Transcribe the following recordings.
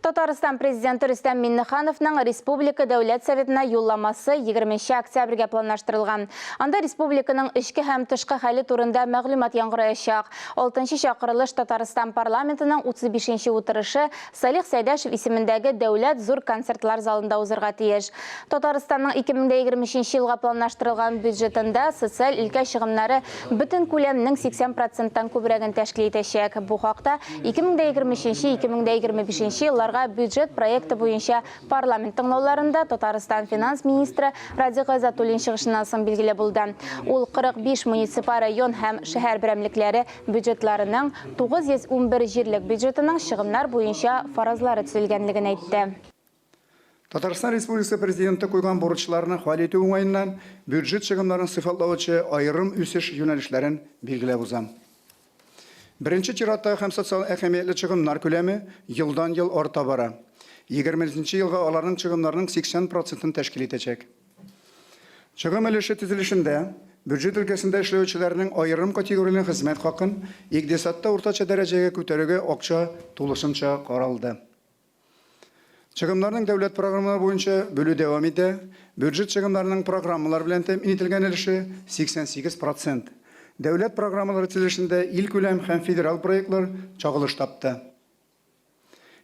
Татарстан Президенты Рөстәм Миннехановның Республика Дәүләт Советына юлламасы 20 нче октябрьгә планлаштырылган. Анда республиканың эчке һәм тышкы хәле турында мәгълүмат яңгыраячак. Алтынчы чакырылыш Татарстан парламентының 35 нче утырышы Салих Сәйдәшев исемендәге Дәүләт зур концертлар залында узырга тиеш. Татарстанның 2023 елга планлаштырылган бюджетында социаль өлкә чыгымнары бөтен күләмнең 80 проценттан күбрәген тәшкил итәчәк. Бу хакта 2023-2025 елларга бюджет проекты буенча парламент тыңлауларында Татарстан финанс министры Радик Гайзатуллин чыгышыннан соң билгеле булды. Ул 45 муниципаль район һәм шәһәр берәмлекләре бюджетларының 911 җирлек бюджетының чыгымнар буенча фаразлары төзелгәнлеген әйтте. Татарстан Республикасы Президенты куйган бурычларны хәл итү уңаеннан бюджет чыгымнарын сыйфатлаучы аерым үсеш юнәлешләрен билгеләп узам. Беренче чираттагы һәм социаль әһәмиятле чыгымнар күләме елдан-ел арта бара. 20 нче елга аларның чыгымнарның 80 процентын тәшкил итәчәк. Чыгым өлеше төзелешендә бюджет өлкәсендә эшләүчеләрнең аерым категорияле хезмәт хакын икътисадта уртача дәрәҗәгә күтәрүгә акча тулысынча каралды. Чыгымнарның дәүләт программалары буенча бүлү дәвам итә. Бюджет чыгымнарының программалар белән тәэмин ителгән өлеше, 88 процент. Дәүләт программалары төзелешендә илкүләм һәм федераль проектлар чагылыш тапты.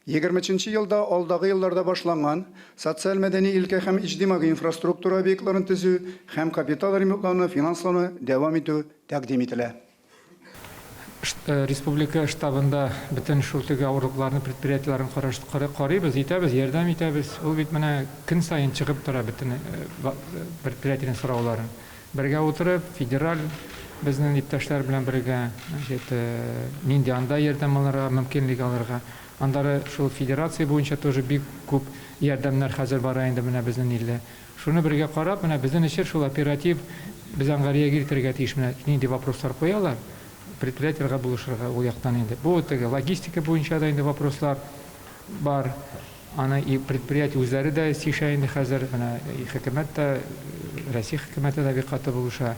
23 нче елда алдагы елларда башланган социаль-мәдәни өлкә һәм иҗтимагый инфраструктура объектларын төзү һәм капиталь ремонтлауны финанслауны дәвам итү тәкъдим ителә. Республика штабында бөтен шул теге авырлыкларны, предприятиеләрне карыйбыз, итәбез, ярдәм итәбез. Ул бит менә көн саен чыгып тора бөтен предприятиенең сорауларын. Бергә утырып, федераль безнең иптәшләр белән бергә, значит, нинди анда ярдәм алырга, мөмкинлек алырга. Аннары шул федерация буенча тоже бик күп ярдәмнәр хәзер бара инде менә безнең илдә. Шуны бергә карап, менә безнен өчен шул оператив, без аңа реагир итәргә тиеш, менә нинди вопрослар куялар, предприятиеләргә булышырга ул яктан инде. Бу теге логистика буенча да инде вопрослар бар. Аны и предприятие үзләре дә чишә инде хәзер, менә и хөкүмәт тә, Россия хөкүмәте дә бик каты булыша.